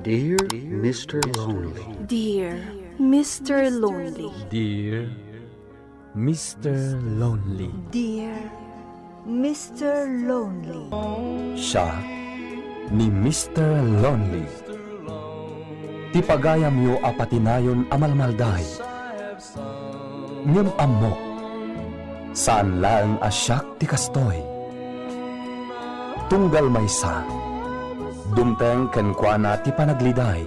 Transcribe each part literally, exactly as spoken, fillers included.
Dear Mister Lonely. Dear Mister Lonely. Dear Mister Lonely. Dear Mister Lonely. Siak ni Mister Lonely. Ti pagayamyo a patinayon a malmalday. Ngem ammok, saan laeng a siak ti kastoy. Tunggal maysa, dumteng kenkuana ti panagliday.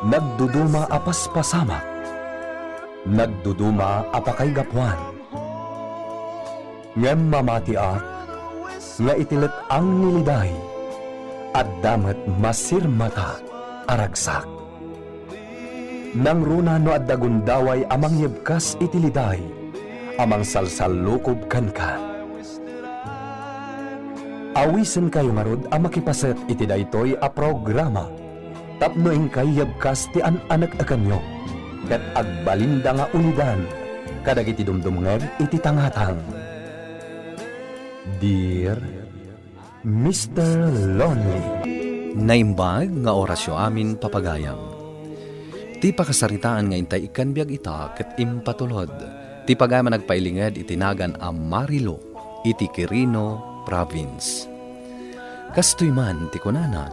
Nagduduma a paspasamak. Nagduduma a pakaigapuan. Ngem mamatiak nga iti let-ang ni liday, adda met masirmata a ragsak. Nangruna no adda gundaway a mangyebkas iti liday a mangsalsallukob kenka. Awisenkayo ngarud a makipaset iti daytoy a programa tapno inkay yebkas ti an-anek-ekanyo ket agbalinda nga ulidan kadagiti dumdumngeg iti tangatang. Dear Mister Lonely. Naimbag nga orasyo amin, papagayam. Ti pakasaritaan nga intay ikkan biag ita ket impatulod ti pagayam a nagpailinged iti nagan a Marilo iti Quirino Province. Kastoy man ti kunana,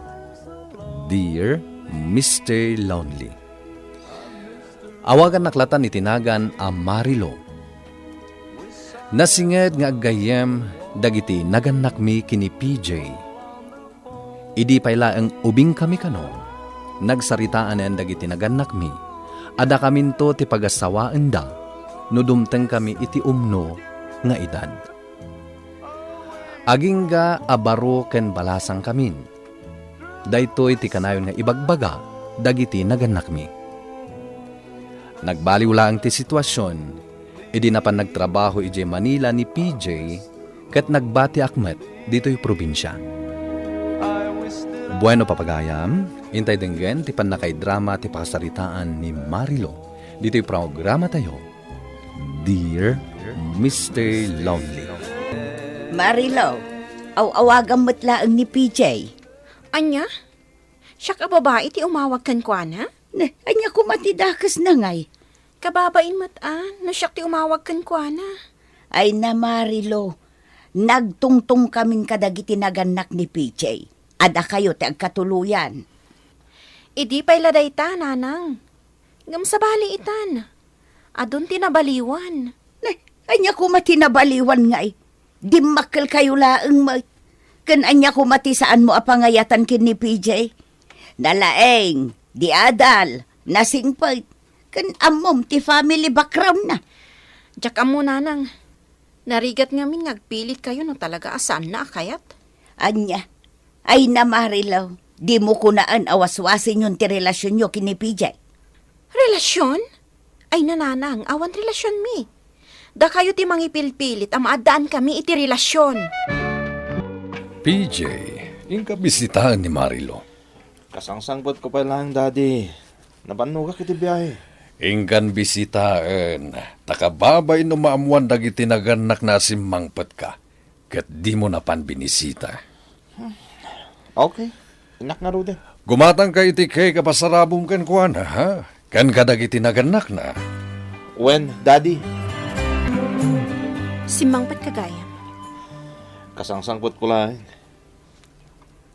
Dear Mister Lonely. Awagannak latan iti nagan a Marilo. Nasinged nga aggayyem dagiti nagannakmi ken ni P J. Idi pay laeng ubingkami kano, nagsaritaanen dagiti nagannakmi a dakaminto ti pagasawaenda no dumtengkami iti umno nga edad. Agingga a baro ken balasangkamin. Daytoy ti kanayon nga ibagbaga dagiti nagannakmi. Nagbaliw laeng ti situasion idi napan nagtrabaho idiay Manila ni P J ket nagbatiak met ditoy probinsia. Bueno, papagayam, intay denggen ti pannakaidrama ti pakasaritaan ni Marilo ditoy programatayo, Dear Mister Lonely. Marilo, aw-awagam met laeng ni P J. Ania? Siak a babai ti umawag kenkuana? Ne, ania koma ti dakesna ngay? Kababain met a, no siak ti umawag kenkuana. Ay na, Marilo, nagtungtongkamin kadagiti nagannak ni P J. Adda kayo ti agkatuloyan. Idi pay la dayta, nanang. Ngem sabali itan. Adun ti nabaliwan. Ne, ania koma ti nabaliwan ngay? Dimmakkelkayo laeng met. Ken ania koma ti saanmo a pangayatan ken ni P J? Nalaeng, di adal, nasingpet. Ken ammom ti family background na. Diak ammo, nanang. Narigat ngamin nga agpilitkayo no talaga a saanna a kayat. Ania? Ay na, Marilo, dimo kunaen a waswasenyon ti relasionyo ken ni P J. Relasion? Ay na, nanang, awan relasionmi. Dakayo ti mangipilpilit a maaddaankami iti relasion. P J, inka bisitaen ni Marilo. Kasangsangpetko pay laeng, Daddy. Napannogak iti biahe. Inkan bisitaen, ta kababain no maammoan dagiti nagannakna a simmangpetka, ket dimo napan binisita. Okay. Innak ngaruden. Gumatangka iti cake a pasarabom kenkuana, ha? Ken kadagiti nagannakna. Wen, Daddy. Simmangpetka gayam. Kasangsangpetko laeng.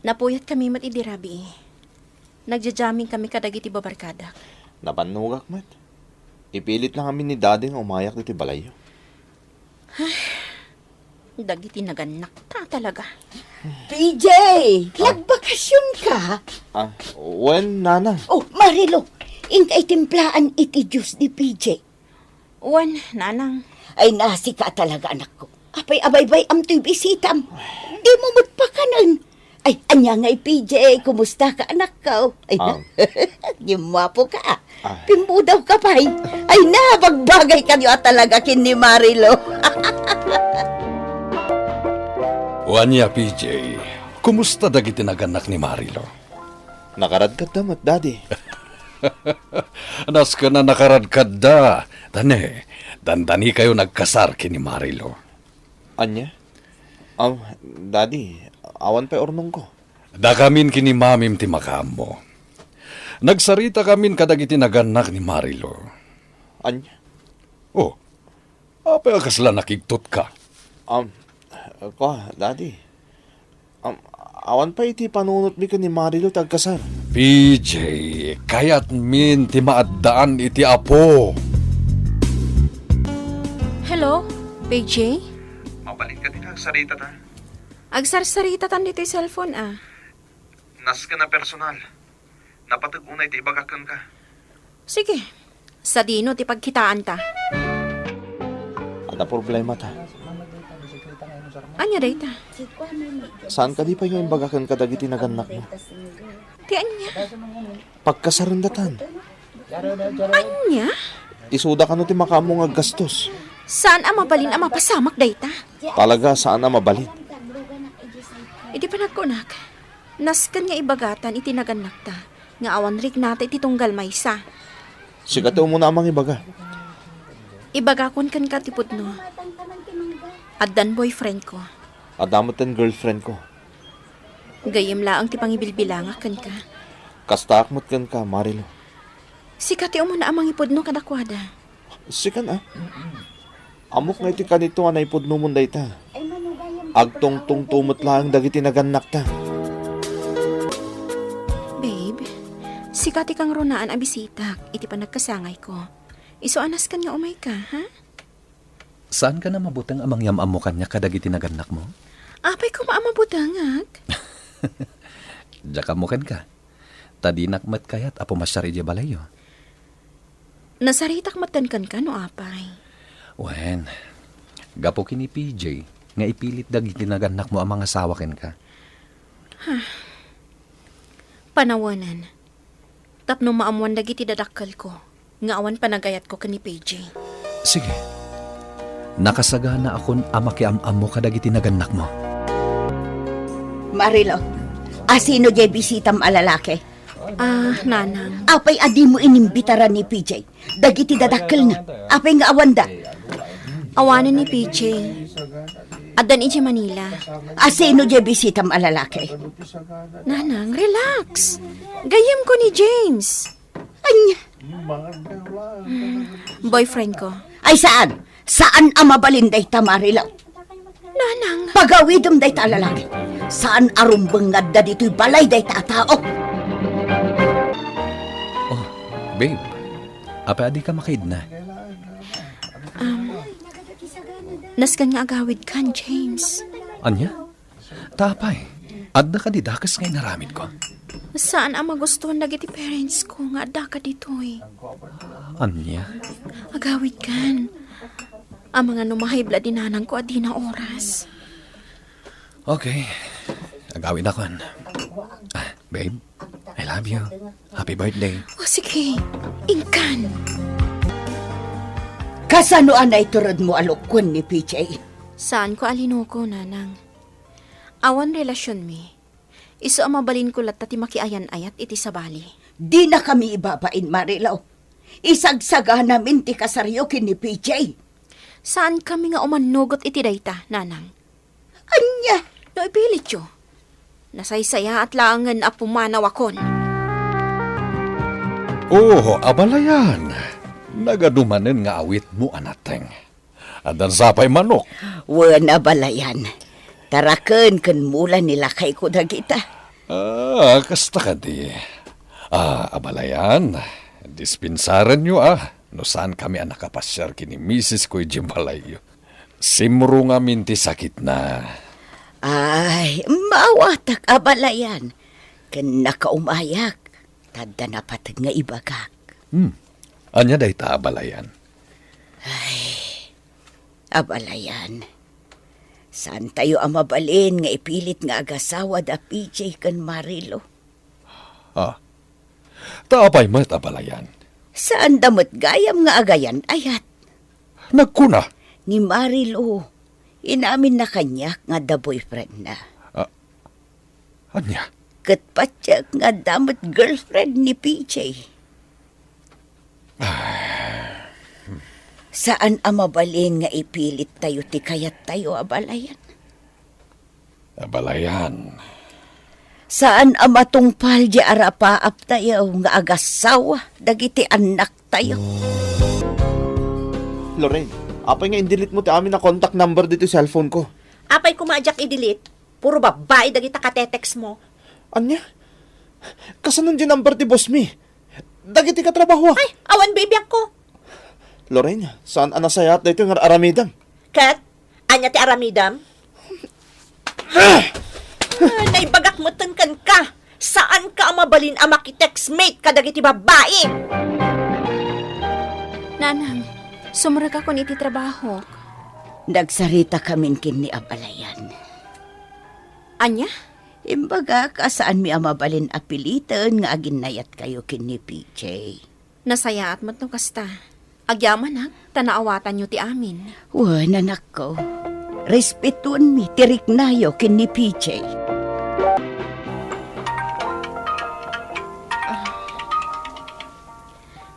Napuyatkami met idi rabii. Nagja-jammingkami kadagiti babarkadak. Napannogak met. Ipilit lang amin ni Daddy nga umayak ditoy balayyo. Dagiti nagannakta talaga. P J, nagbakasionka? Ah, wen, Nana. Oh, Marilo, inka itimplaan iti juice ni P J. Wen, nanang. Ay, nasika talaga, anakko. Apay a baybay-am toy bisitam? Dimo met pakanen. Ay, ania ngay, P J, kumusta ka, anakko? Ay, ah, gimwapo ka, ah. Ah. Pimmudaw ka pay. Ay, nabagbagay kayo, ah, talaga ken ni Marilo. Wen, ania, P J, kumusta dagiti nagannak ni Marilo? Nakaradkadda met, Daddy. Nasken a nakaradkadda. Tane, dandanikayo nagkasar ken ni Marilo. Ania? Um, Daddy, awan pay urnongko. Dakamin ken ni Mamim ti makaammo. Nagsaritakamin kadagiti nagannak ni Marilou. Ania? Oh, apay a kasla nakigtotka? Um, kua, Daddy. Um, awan pay iti panunotmi ken ni Marilou ti agkasar. P J, kayatmin ti maaddaan iti Apo. Hello, P J? Mabalinka ti nagsaritata? Agsarsaritatan ditoy cellphone, ah. Nasken a personal. Napateg unay ti ibagak kenka. Sige. Sadino ti pagkitaanta? Adda problemata. Ania dayta? Saan kadi pay nga imbagak kenka dagiti nagannakmo? Ti ania? Pagkasarendatan. Ania? Isuda kano ti makaammo nga aggastos? Saan a mabalin a mapasamak dayta? Talaga, saan a mabalin. Iti panagkunak, nasken nga ibagatan iti nagannakta nga awan riknata iti tunggal maysa. Sika ti umuna a mangibaga. Ibagakon kenka ti pudno. Addan boyfriend ko. Adda met ten girlfriend ko. Gayyem laeng ti pangibilbilangak kenka. Kastaak met kenka, Marilou. Sika ti umuna a mangipudno kadakuada. Sikan, a? Ammok nga iti kanito a naipudnomon dayta. Agtungtungto met laeng dagiti nagannakta. Babe, sika ti kangrunaan a bisitak iti panagkasangayko. Isu a nasken nga umayka, ha? Saanka a mabuteng a mangyam-ammo kaniak kadagiti nagannakmo? Apay koma a mabutengak? Diak ammo kenka. Ta dinak met kayat a pumasiar idiay balayyo. Nasaritak met kenka no apay. Wen, gapu ken ni P J nga ipilit dagiti nagannakmo a mangasawa kenka. Panawenen. Tapno maammoan dagiti dadakkelko nga awan panagayatko ken ni P J. Sige. Nakasaganaakon a makiam-ammo kadagiti nagannakmo. Marilou, asino diay bisitam a lalaki? Ah, nanang. Apay a dimo inimbitaran ni P J? Dagiti dadakkelna, apay nga awanda? Awanen ni P J. Addan idiay Manila. Asino diay bisitam a lalaki? Nanang, relax. Gayyemko ni James. Ania? Boyfriend ko. Ay, saan? Saan a mabalin dayta, Marilou? Nanang. Pagawidem dayta a lalaki. Saan a rumbeng nga adda ditoy balay dayta a tao. Oh, babe. Apay a dika makaidna? Um, nasken nga agawidkan, James. Ania? Ta apay, adda kadi dakes nga inaramidko? Saan a magustuhan dagiti parents ko nga addaka ditoy. Ania? Agawidkan. Amangan no ma-high blood ni nanangko a dina oras. Okay. Agawidakon. Ah, babe, I love you. Happy birthday. O, sige. Inkan. Kasano a naituredmo a lukon ni P J? Saanko a linuko, nanang. Awan relasionmi. Isu a mabalinko latta ti makiayan-ayat iti sabali. Dinakami ibabain, Marilou. Isagsaganamin ti kasaryo ken ni P J. Saankami nga umannugot iti dayta, nanang. Ania? No ipilityo, nasaysayaat laengen a pumanawakon. Oh, abalayan. Nagadu manen nga awitmo a nateng. Addan sapay manok. Wen, abalayan. Taraken ken mula ni lakayko dagita. Ah, kasta kadi. Ah, abalayan. Dispensaranyo, ah, no saankami a nakapasiar ken ni misisko idiay balayyo. Simrungamin ti sakitna. Ay, maawatak, abalayan. Ken nakaumayak, ta adda napateg nga ibagak. Hmm. Ania dayta, abalayan? Ay, abalayan. Saantayo a mabalin nga ipilit nga agasawa da P J ken Marilou. Ah. Ta apay met, abalayan? Saanda met gayam nga agayan-ayat. Nagkuna? Ni Marilou, inaminna kaniak nga adda boyfriendna. Ah, ania? Ket patiek nga adda met girlfriend ni P J. Ah. Saan a mabalin nga ipilittayo ti kayattayo, abalayan. Abalayan. Saan a matungpal di arapaaptayo nga agassawa dagiti annaktayo. Lorraine, apay nga in-delete mo ti amin a contact number ditoy cellphone ko? Apay koma a diak i-delete? Puro babbai dagita katetext mo. Ania? Kasano di number ti boss mi? Dagiti katrabahoak. Ay, awan bibiag ko. Lorraine, saan a nasayaat daytoy nga aramidem? Ket, ania ti aramidem? Ah, naibagak metten kenka. Saanka a mabalin a makitextmate kadagiti babbai. Nanang, sumrekakon iti trabahok. Nagsaritakamin ken ni abalayan. Ania? Imbagak a saanmi a mabalin a piliten nga aginnayatkayo ken ni P J. Nasayaat met no kasta. Agyamanak, ta naawatanyo ti amin. Wen, anakko. Respetuenmi ti riknayo ken ni P J.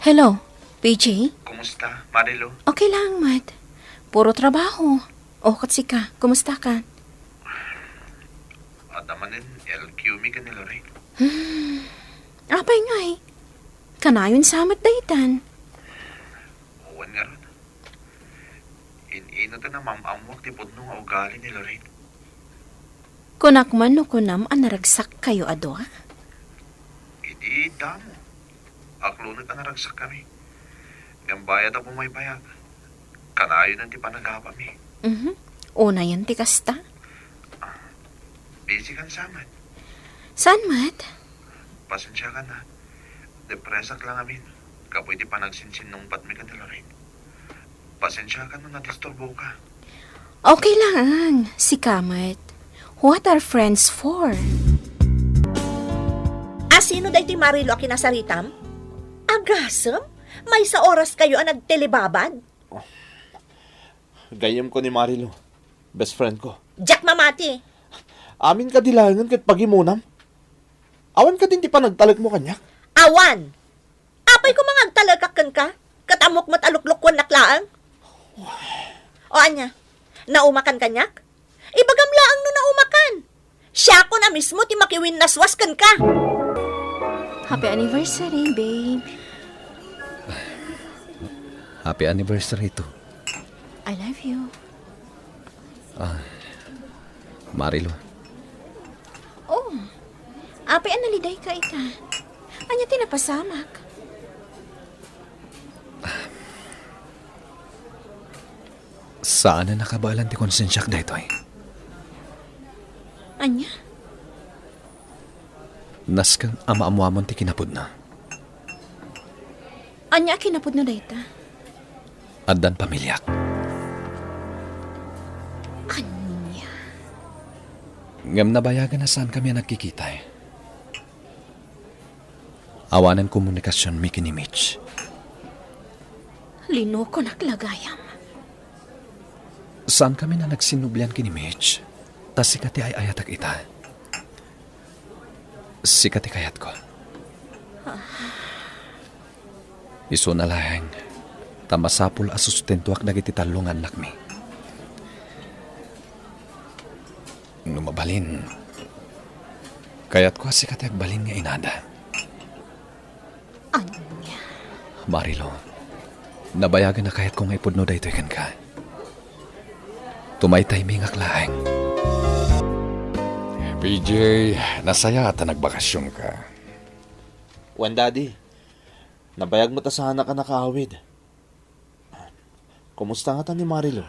Hello, P J? Kumusta, Marilu? Okay lang, Mat. Puro trabaho. O, ket sika, kumusta ka? Adda manen L Q mi ken ni Lorraine. Hmm. Apay ngay? Kanayon sa met daytan. Wen ngarud. In-inut a mam-ammoak ti pudno nga ugali ni Lorraine. Kunak man no kunam a naragsak kayo a dua? Idi damo. Aklonek a naragsak kami. Ngem bayat a bumaybayag. Kanayon ti panagabami. Mhm. Unayen ti kasta? Ah, busy kan sa met. Saan met? Pasensiakan na. Depresak lang amin. Gapu iti panagsinsinnungpatmi ken ni Lorraine. Pasensiakan no nadisturboka. Okay lang. Sika met. What are friends for? A sino daytoy Marilo a kinasaritam? Agasem? Maysa oras kayo a nagtelebabad? Gayyem ko ni Marilo. Best friend ko. Diak mamati. Amin kadi laengen ket pagimonam? Awan kadin ti panagtalekmo kaniak? Awan. Apay koma nga agtalekak kenka? Ket ammok met a luklukuennak laeng? O ania? Naumakan kaniak? Ibagam laeng no naumakan. Siakon a mismo ti makiwinnaswas kenka. Happy anniversary, babe. Happy anniversary too. I love you. Ah, Marilo. Oh, apay a nalidayka ita. Ania ti napasamak? Saan a nakabaelan ti konsensiak daytoy. Ania? Nasken a maammoamon ti kinapudno. Ania a kinapudno dayta? Addan pamiliak. Ania? Ngem nabayagen a saankami a nagkikita. Awanen komunikasionmi ken ni Mitch. Linokonak la gayam. Saankami a nagsinnublian ken ni Mitch, ta sika ti ay-ayatek ita. Sika ti kayatko. Isuna laeng, ta masapul a sustentuak dagiti tallo nga annakmi. No mabalin, kayatko a sika ti agbalin nga inada. Ania? Marilo, nabayagen a kayatko nga ipudno daytoy kenka. Tumaytaymingak laeng. P J, nasayaat a nagbakasionka. Wen, Daddy. Nabayag met a saanak a nakaawid. Kumusta ngata ni Marilo?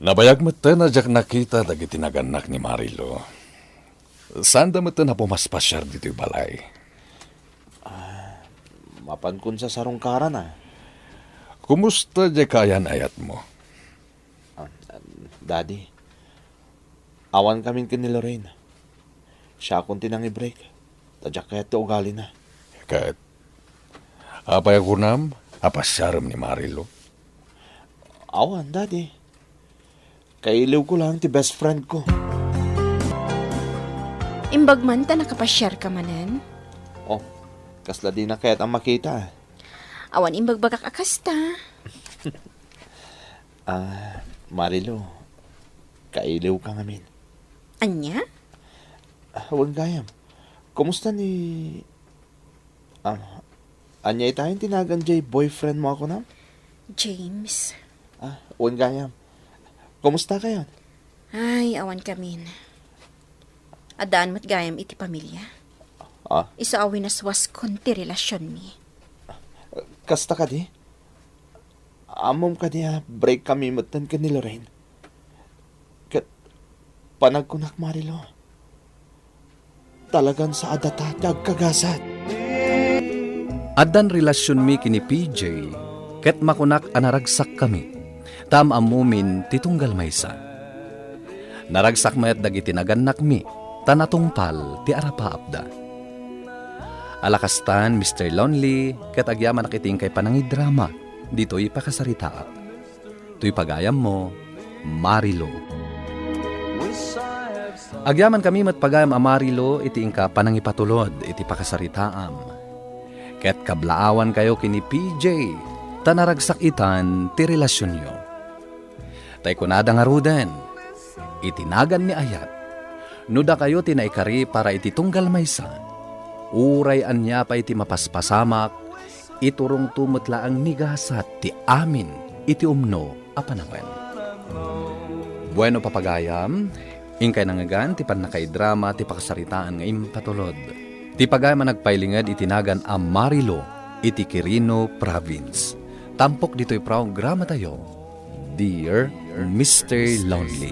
Nabayag metten a diak nakita dagiti nagannak ni Marilo. Saanda metten a pumaspasiar ditoy balay. Ah, mapankon sa sarungkaran, ah. Kumusta diay kaayan-ayatmo? Ah, ah, Daddy, awan kamin ken ni Lorraine. Siakon ti nangi-break. Ta diak kayat ti ugalina. Ket, apay a kunam a pasiarem ni Marilo? Awan, Daddy. Kailiwko lang ti best friend ko. Imbag man ta nakapasiarka manen? Oh, kasla dina kayat a makita. Awan imbagbagak a kasta. Ah, Marilo, kailiwka ngamin. Ania? Wen gayam. Kumusta ni, ah, ania itayon ti nagan jay boyfriend mo a kunam? James. Ah, wen gayam. Kumusta kayon? Ay, awan kamin. Addaan met gayam iti pamilia. Ah? Isu a winaswaskon ti relasionmi. Kasta kadi? Ammom kadi a break kami metten ken ni Lorraine? Ket panagkunak, Marilo, talagan saadata ti agkagasat. Addan relasionmi ken ni P J, ket makunak a naragsakkami, ta am-ammomin ti tunggal maysa. Naragsak met dagiti nagannakmi, ta natungpal ti arapaapda. Ala kastan, Mister Lonely, ket agyamanak iti inkay panangidrama ditoy pakasaritaak. Toy pagayammo, Marilo. Agyamankami met pagayam a Marilo iti inka panangipatulod iti pakasaritaam. Ket kablaawankayo ken ni P J, ta naragsak itan ti relasionyo. Tay kunada ngaruden, iti nagan ni ayat, no dakayo ti naikari para iti tunggal maysa, uray ania pay ti mapaspasamak, iturongto met laeng ni gasat ti amin iti umno a panawen. Bueno, papagayam, inkay nangngegan ti pannakaidrama ti pakasaritaan nga impatulod. Ti pagayam a nagpailinged iti nagan a Marilo iti Quirino Province. Tampok ditoy programatayo, Dear Mister Lonely.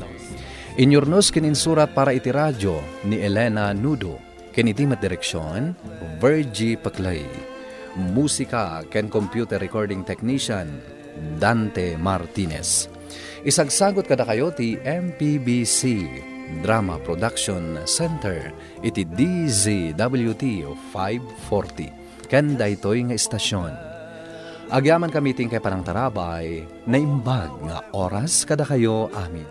Inyurnos ken insurat para iti radio ni Elena Nudo, ken iti met direksion, Virgie Paclay. Musika ken computer recording technician, Dante Martinez. Isagsagot kadakayo ti M P B C Drama Production Center iti D Z W T five forty ken daytoy nga istasion. Agyamankami ti inkay panangtarabay, naimbag nga oras kadakayo amin.